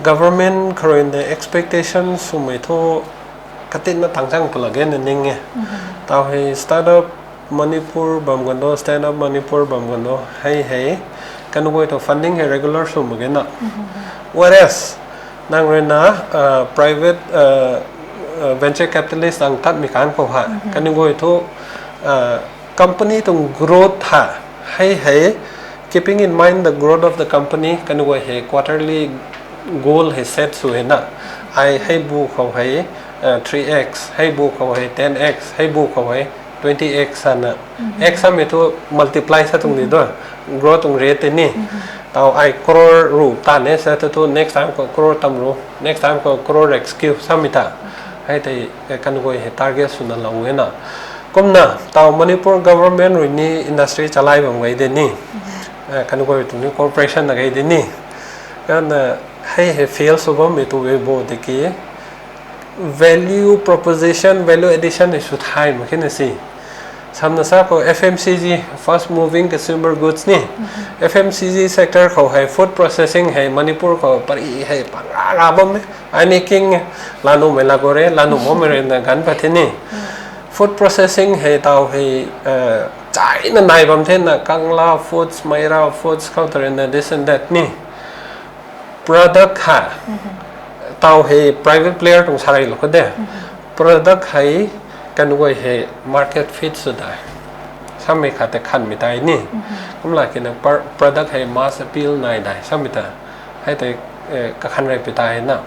Government khou ruina expectation swmei thu katinna tangchang pala gena ning e. Taw hei Startup Manipur bam kan do, Stand Up Manipur bam kan do, hei hei kanu guay tu funding hei regular sw mak gena. Whereas nang ruina private venture capitalist ang tatmei kan khou ha kanu guay thu company tuang growth ha, hei hei keeping in mind the growth of the company, kanu guay hei quarterly goal hei set sw hei na. Ai hei bu khou hei three x, hei bu khou hei ten x, hei bu khou hei twenty x sana. X samei thu multiply sa tuang ni do, growth tuang rate tei ni. Taw ai crore ru ta ne sa tu next time khou crore tam ru, next time khou crore x cube samei ta. Hei tei kanu guay hei target swna lou e na. Kumna taw Manipur government rui ni industry chalai bam gay de ni, kanu guay tuang ni corporation na gay de ni. Kana hei hei fail sw bammei tu e bo tiki value proposition, value addition hei sw thay mak khe na si. Samna sa khou FMCG, fast moving consumer goods ni, FMCG sector khou hei food processing hei Manipur khou pari hei panga ra bam e. Ai ni king e, lanuhmei la gore, lanuh makmei ruina ganv pat the ni. Food processing hei taw hei chaina nai bam the na, Kangla Foods, Meira Foods khou tei ruina this and that ni. Product ha Tau hei private player tuang sa rei lou kho de. Product hei kan guay hei market fit sw dai. Samei khat tei khanmei tei ni. Kumla kina par-, product hei mass appeal nai dai. Samei ta hei tei, eh, kakhan rei pi tei na.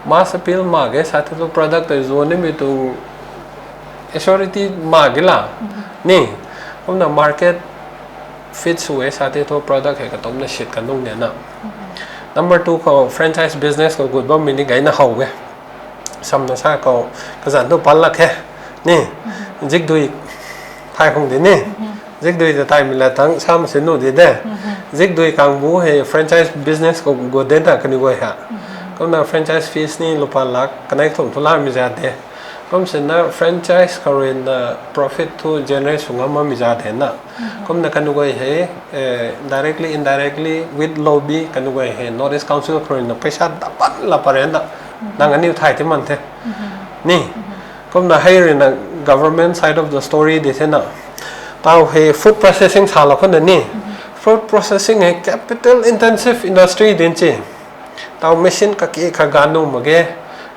Mass appeal mak ge sa the tu product tei zuan nimei tuang authority mak ge la. Ni, kumna market fit sw e sa the tu product hei katumna sit kan nung de na. Number two khou franchise business khou gut bammei ni gayna how e. Samna sa khou kazanc tu pal lak khe. Ni, zikdui thay khung di ni. Zikdui ta taimei la tang sam si nu di de. Zikdui kangbu hei franchise business khou gut de na kaniw guay ha. Kumna franchise fees ni lupa lak kanei thum thu lamei za de. Kum sina franchise khou ruina profit thu generate sw ngam bammei za de na. Kumna kaniw guay hei, eh, directly, indirectly, with lobby, kaniw guay hei North East Council khou ruina paisa dapat la pa re na. Nang aniw thay ti man the. Ni. Kumna hei ruina government side of the story di the na. Tau hei food processing sa lou khou na ni. Food processing hei capital intensive industry din ci. Tau machine kaki kha ga nuh mak ge.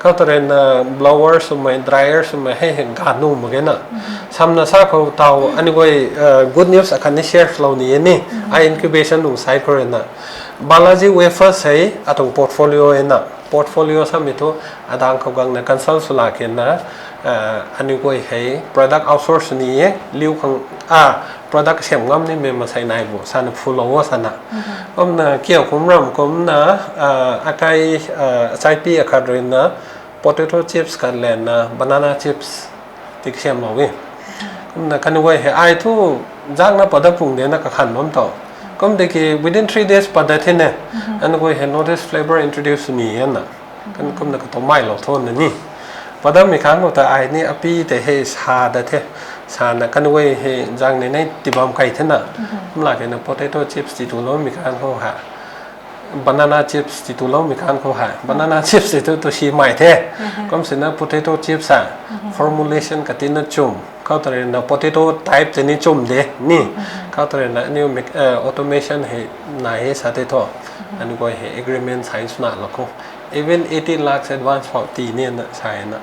Khou ta ruina blower swmei, dryer swmei hei hei ga nuh mak ge na. Samna sa khou tau aniw guay, eh, good news akhat ni share lou ni e ni. Ai incubation nung side khou ruina. Balaji Wafers hei atuang portfolio e na. Portfolio samei thu adang khou gangna consult sw lak khe na, eh, aniw guay hei product outsource ni e, liu khang, ah, product siam ngam nimei masei nai bu sana phu lou o sana. Kumna kiu kum ram kumna, ah, akai, ah, chaipi akhat ruina potato chips khat lana banana chips ti kasiam lou e. Kumna kaniw guay hei ai thu zangna pada pung de na kakhan bam tau. Kum de ki within three days pada the ne. Aniw guay hei North East flavor introduce ni e na. Kan kumna katumei lou tho na ni. Pada mei khang khou ta ai ni api tei hei sa da the. Sana kaniw guay hei zang ni nei ti bam kai the na. Kumla kena potato chips ti tu loumei khang khou ha. Banana chips ti tu loumei khang khou ha. Banana chips ti tu tu simei the. Kum sina potato chips ha. Formulation katina chum. Khou ta ruina potato type tei ni chum de ni. Khou ta ruina aniw mech-, eh, automation hei nai e sa the thu. Aniw guay hei agreement sign swna lou khou. Even eighty lakhs advance phou ti ni na sa e na.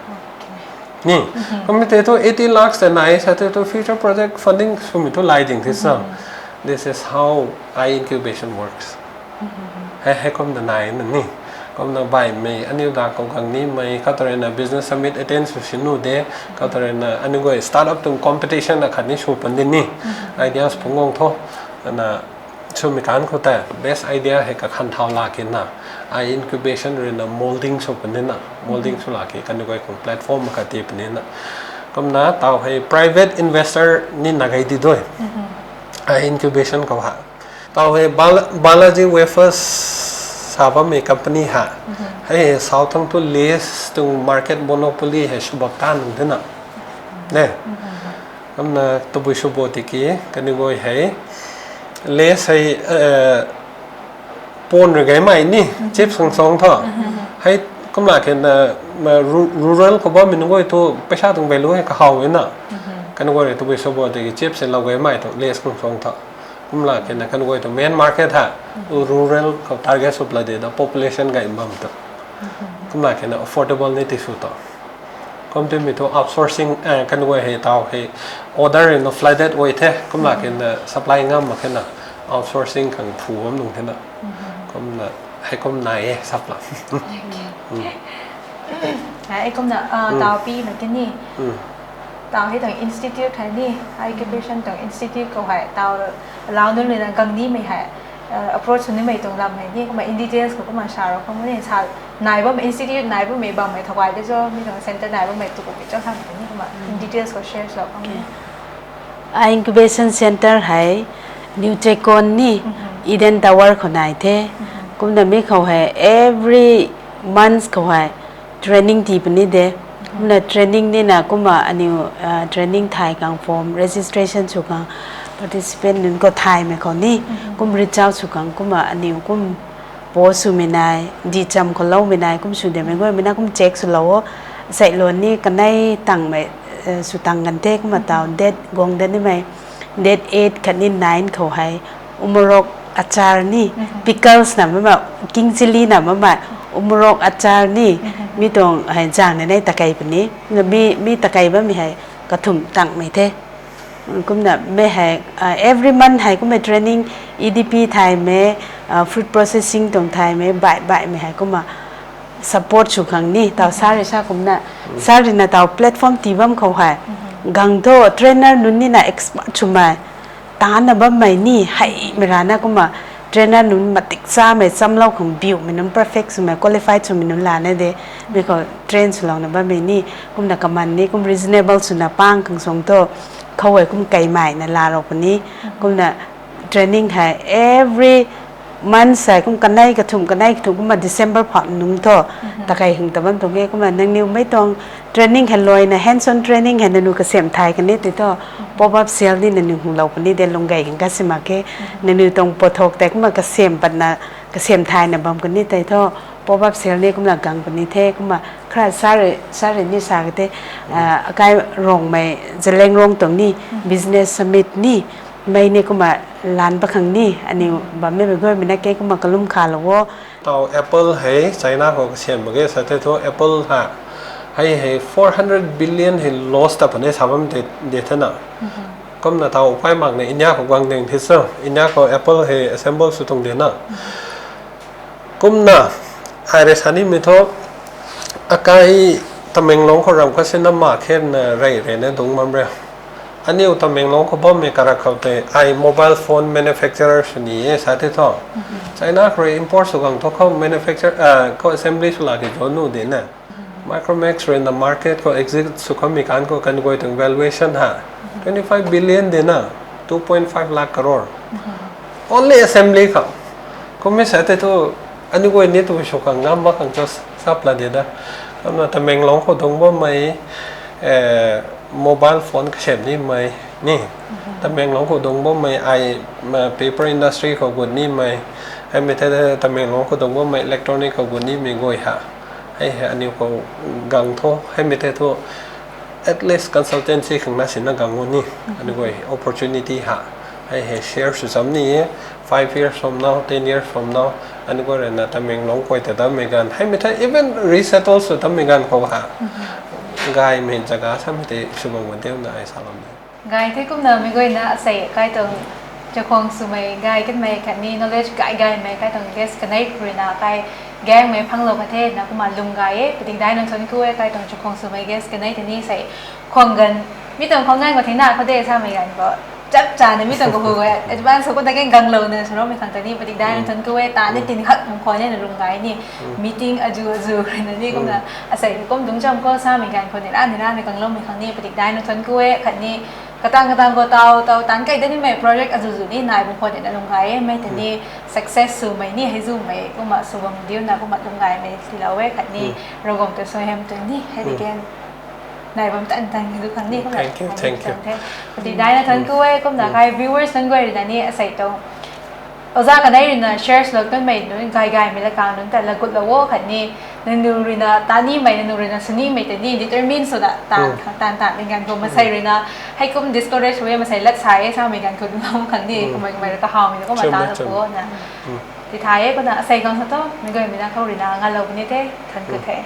Ni, kum tei thu eighty lakhs tei nai e sa the thu future project funding swmei thu lai ding the sa. This is how ai incubation works. Hei, hei kumna nai na ni. Kumna baihmei, aniw da khou gang nimei, khou ta ruina business summit attend sw si nu de, khou ta ruina aniw guay startup tuang competition akhat ni sw pan di ni. Ideas phungc guang tho. Na, swmei kan khou tei best idea hei kakhan thau lak khe na. Ai incubation ruina molding sw pan di na. Molding sw lak khe kaniw guay khang platform akhat ti pan di na. Kumna tau hei private investor ni na gay di dui. Ai incubation khou ha. Tau hei Bal-, Balaji Wafers sa bammei company ha. Hei South thang tu Lays tuang market monopoly hei sw bak ta nung the na. Ne. Kumna tabui sw bo tiki kaniw guay hei Lays hei, eh, pon rui gaymei ni, chips khang song tho. Hei kumla kena, ma, ru-, rural khou bammei nunc guay thu paisa tuang value hei kahaw e na. Kaniw guay rui tabui sw bo tiki chips hei lou gaymei thu Lays khang song tho. Kumla kena kaniw guay thu main market ha, rural khou target sw pla de da population gay bam thu. Kumla kena affordable ni ti sw tho. Kum timei thu outsourcing, eh, kaniw guay hei tau hei order rui na flooded guay the, kumla kena supply ngam mak khe na outsourcing khang phu bam nung the na. Kumna hei kum nai e sap la. Hei kumna, ah, tau pi mak khe ni. Tau hei tuang institute hei ni, ai incubation tuang institute khou hei tau lau nunc rui na gang nimei hei, ah, approach sw nimei tuang lam hei ni, kumna in details khou kumna sa rou khou ni sa nai bammei institute nai bammei bammei thau guay de cho, mi tuang center nai bammei tu kummei cho tham ni kumna in details khou share sw khou ni. Ai incubation center hei New Chekon ni, Eden Tower khou nai the. Kumna mi khou hei every months khou hei training tii puni de. Kumna training nina kumna aniw, ah, training thay khang form registration sw khang participant nunc khou thaymei khou ni. Kum reach out sw khang kumna aniw kum post swmei nai, di cham khou loumei nai, kum sw demei guaymei na kum check swlou o. Seiluan ni kanei tangmei, eh, sw tang kan the kumna tau date guang dat nimei. Date eight khatni nine khou hei umorok achar ni, pickles na mama, king chilli na mama, umorok achar ni, mi tuang hei zang na nei takei puni. Mi, mi takei bammei hei kathumh tangmei the. Kumna mei hei, uh, every month hei kumna training, E D P thaymei, uh, food processing tuang thaymei, baih baihmei hei kumna support sw khang ni, tau sir rui sa kumna, sir rui na tau platform tii bam khou hei, gang thu trainer nunc ni na expert swmei, taanna bammei ni, heimei rana kumna, trainer nunc matik chamei, chamlou khang biumei nunc, perfect swmei, qualified swmei nunc lana de, mi khou train swlouna bammei ni, kumna kaman ni, kum reasonable swna pang khang suang thu, khou e kum keimeina laa rou puni, kumna training hei every month hei kum kanei kathumh, kanei kathumh kumna December phou nunc thu, takei hing ta bam tuang e, kumna nangniw mei tuang training hei luaina, hands on training hei nangniw kasem thay kani tei thu, pop up sale ni nangniw hunglou puni de, lunggay khang kasi mak khe, nangniw tuang pothok tei kumna kasem patna, kasem thayna bam kani tei thu, pop up sale ni kumna gang puni the, kumna khara sir, sir ni sa ka the, akai Rongmei, Zeliangrong tuang ni, business summit ni, mei ni kumna lan pa khang ni, aniw bammei mei guaymei na ke kumna kalum khalou o. Tau Apple hei China khou kasem mak ge sa the thu Apple ha, hei hei four hundred billion hei loss ta puni sa bam de, de thena. Kumna tau phay makna India khou guang ding the sa, India khou Apple hei assemble sw tuang de na. Kumna, ai rui sa nimei thu, akai Tamenglong khou ramh kasi na ma khe na rey rey na dungc bam re. Aniu Tamenglong khou bammei karak khou tei, ai mobile phone manufacturer sw ni e sa the thu. China khou rui import sw gang thu khou manufacture, khou assembly sw lak ki zo nu de na. Micromax rui na market khou exit sw khammei kan khou kan guay tuang valuation ha, twenty five billion de na, two point five lakh crore. Only assembly khou. Kummei sa tei thu, aniu guay ni tu sw khang ngam mak khang cho sap la de da. Kumna Tamenglong khou dungc bammei, mobile phone kasem nimei ni. Tamenglong khou dungc bammei ai, paper industry khou gut nimei. Heimei the Tamenglong khou dungc bammei electronic khou gut nimei guay ha. Hei hei aniu khou gang thu, heimei the thu, at least consultancy khang na sina gang o ni. Aniu guay opportunity ha. Hei hei share sw cham ni e, five years from now, ten years from now, aniu guay rui na Tamenglong khou ta dammei ganv, heimei the even resettle sw dammei ganv khou ha, gaymei jaga samei tei sw bam gun tei na ai salou ni. Gay the kumna mei guayna asei kai tuang chakhwang swmei gay kanmei khatni knowledge gay gaymei kai tuang guest kanei khou rui na kai gangmei phanglou khat the na kumna lung gay e, padik dai nang thuanc ku e kai tuang chakhwang swmei guest kanei tei ni sei khwang ganv, mi tuang khwang ganv khou thina khou de samei ganv khou chap chana mi tuang kahu e advance khou ta kan ganglouna swloumei khang tei ni padik dai nang thuanc ku e, ta ni tin khat mung khwan e na lung gay ni, meeting azu azu rui na ni kumna asei kum dungc cham khou samei ganv khou ni ra ni ra ni gangloumei khang ni padik dai nang thuanc ku e khatni katang katang khou tau tau taanc kei da nimei project azuzu ni nai bam khou ni na lung gay e, mei tei ni success swmei ni hei zumei kumna sw bam diu na kumna lung gaymei tilou e khatni Ravguangc ta suaihiam tuang ni hei di kan nai bam tan tan du khang ni kumna padik dai nang thuanc ku e kumna kai viewers nunc guay rui na ni asei tuang oza kanei rui na share swlou kanmei nunc gay gaymei lakang nunc ta lagutlou o khatni nangniw rui na ta nimei nangniw rui na sw nimei tei ni determine swna taanv khang taanv taanv ni ganv khou masei rui na hei kum discourage sw e masei lat sa e samei ganv khou lunglam khang ni kamei kamei rui kahawmei na kumna taanv lou pu na tithay e kumna asei gang sa thu mei guaymei na khou rui na ngalou puni the, thuanc ku the.